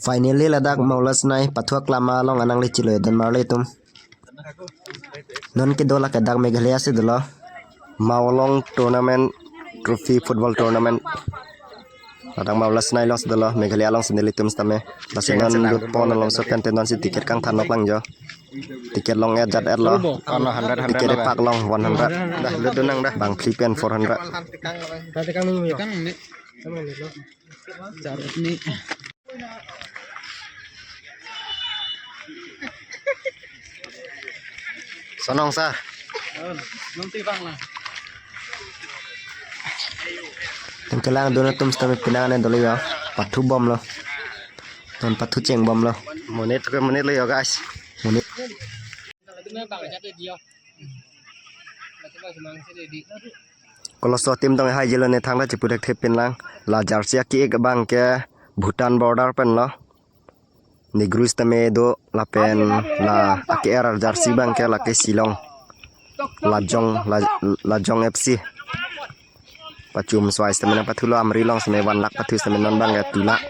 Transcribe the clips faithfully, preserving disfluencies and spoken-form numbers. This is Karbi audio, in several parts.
Finally ladak Mawlasnai pathu aklam along anang le chilo don marli atum. Non kedo lake dak Meghalaya si dolo. Mawlong tournament, trophy football tournament. Ladak Mawlasnai along si dolo, Meghalaya along si nelitum sitame. Lasi non lut pon along so pen te non si ticket kangthan nok lang jo. Ticket long et jat et lo. Ticket epak long one hundred. Dah, lut dunang dah. Bang three pen four hundred. Charut ni. Sonong sa. Tengkelang dona tum sitame pinang ane dolo yo. Pathu bomlo. Ton pathu cheng bomlo. Monit ke monit lo yo, guys. Monit. Koloso team tong hai jelo ne thangta chipu thek thep pin lang. La jersey aki ek abang ke Bhutan border pen lo. Negrus tame do lapen la aki er jersey abang ke lake Shillong. Lajong, la, Lajong F C. Pachum swai sitame nang pathu lo, amri long sitame one lakh pathu sitame non abang ke two lakh.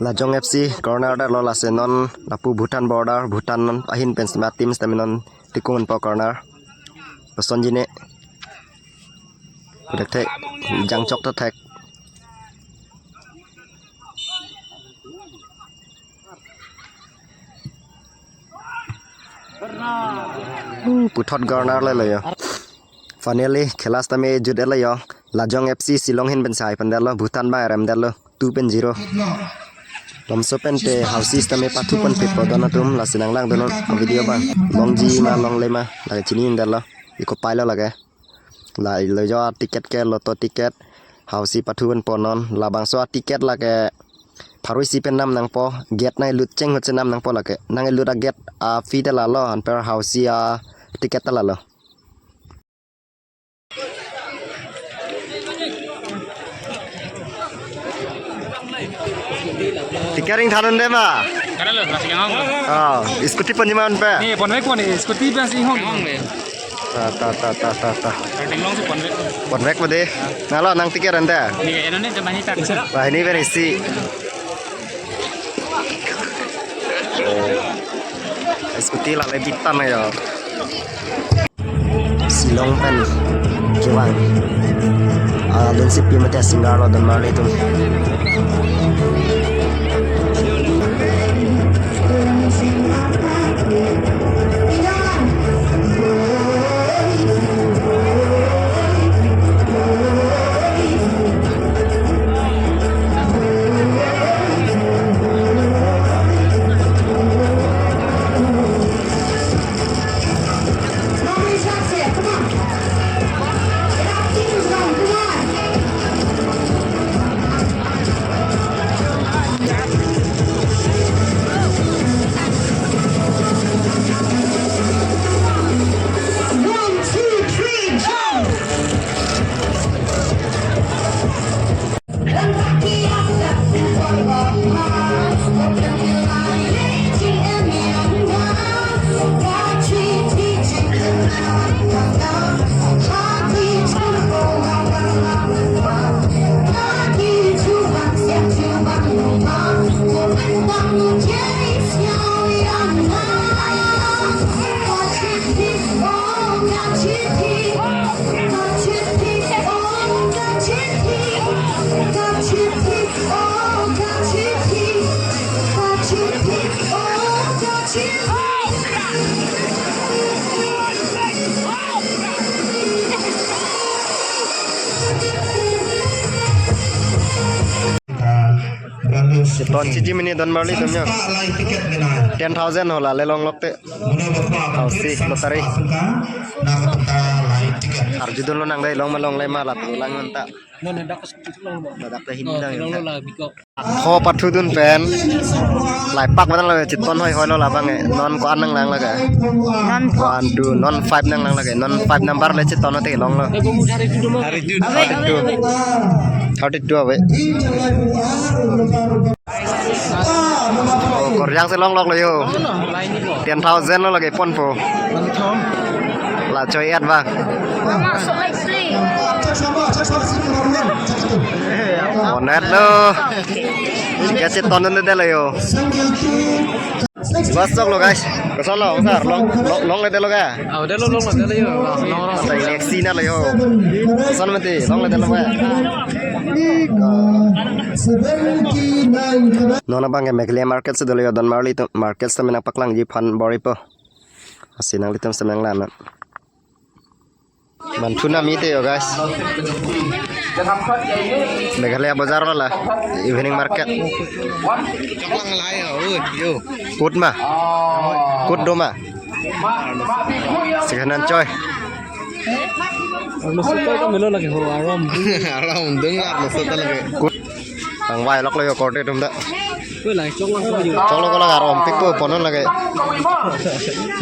Lajong F C corner det lo, lasi non lapu Bhutan border, Bhutan ahin pen sitame team sitame non tikung po corner. Kosonji ne. Pudak thek, jangchok ta thek. Uh, puthot corner le lo yo. Finally, khela sitame jut et lo yo. Lajong F C Shillong ahin pen sai pen det lo, Bhutan abang rem det lo, two pen zero. Lomso pen te hausi sitame pathu pon pe po don atum, lasi nang lang donon video abang. Longji ma longle ma, lake chini in det lo. Iko pai lo lake. La lo jo ticket ke lotto ticket. Hausi pathu pen po non. Labangso a ticket lake pharo isi pen nam nangpo. Gate nang lut cheng hot si nam nangpo lake. Nang lut a gate a fee te la lo. Anper hausi a ticket te la lo. Ticket ring thannon de ma? Karalo, lasi kanghong lo. Oh, scooty pon ji ma anpe? Ne, ponvek pon, scooty pen si hong. Kanghong le. Ta, ta, ta, ta, ta, ta. Karding long si ponvek. Ponvek pade. Nalo nang ticket ante? Ne, eno ne, jama ni tak. Wah, ini berisi. Scooty la le bitan ayo. Shillong pen kevang. Ah, lun si pi mate singer lo don marli atum. One, two, three, jump! Ton chiji mini don marli atum yo. Ten thousand hola le long lok te. Hausi lottery. Arju dun lo nang dai long ma longle ma lapu lang nonta. Ladak te hin lang nonta. Ho pathu dun pen. Lai pak matan lo chiton hoi hoi lo labang e. Non ko-an nang lang lake? Non four. One, two, non five nang lang lake? Non five number le chiton te long lo. Thirty-two. Thirty-two ave. Orjang si longloklo yo. Ten thousand lo lake ponpo. La choi-et bang. Bonetlo. Ticket si tondundedetlo yo. Bus choklo guys. Kosonlo sir? Long, long, longledetlo ke? Ah, delo long, delo yo. Long, long. Anta next scene lo yo. Koson mati, longledetlo ke? Non abang ke Meghalaya market si dolo yo, don marli atum market sitame nangpaklangji aphan bor-ipo. Lasi nanglitum sitame nanglang non. Manthu nami te yo guys. Meghalaya bazar wala evening market. Kut ma? Kut do ma? Second hand choi. Arloso ta melo lake ho, arom. Arom dung la arloso ta lake. Kut. Nangvailoklo yo korte atum ta. Woi, lang choklo ko yo. Choklo ko la arom pikpo, ponon lake.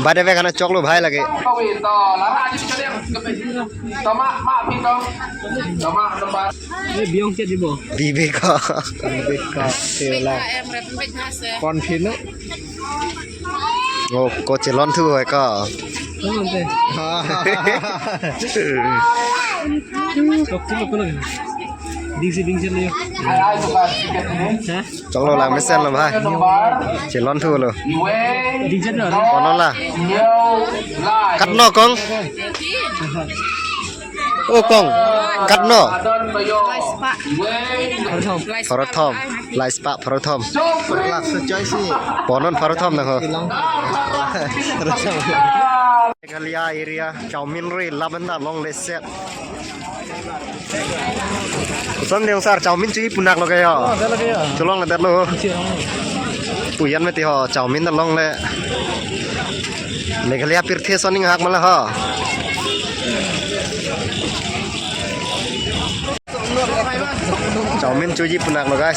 Bade be kana choklo bhai lake. Eh, biong chet dibo. Bibeka. Bibeka. Tela. Confino. Oh, ko chelonthu hoi ko. Ano te? Chok chok ko lagi. Dingsi dingsi le. Ha? Choklo lang mesenlo bhai. Chelonthulo. Dingsi lo. Ponon la. Katno kong? O kong, katno? Pharo thom. Lai spa pharo thom. Ponon pharo thom nang ho. Meghalaya area chowmin ri labenda longle set. Koson dei sir, chowmin chuji punaklo ke yo? Cholongledetlo. Puyan mati ho, chowmin ta longle. Meghalaya pirthe soning hak mala ho. Chowmin chuji punaklo guys,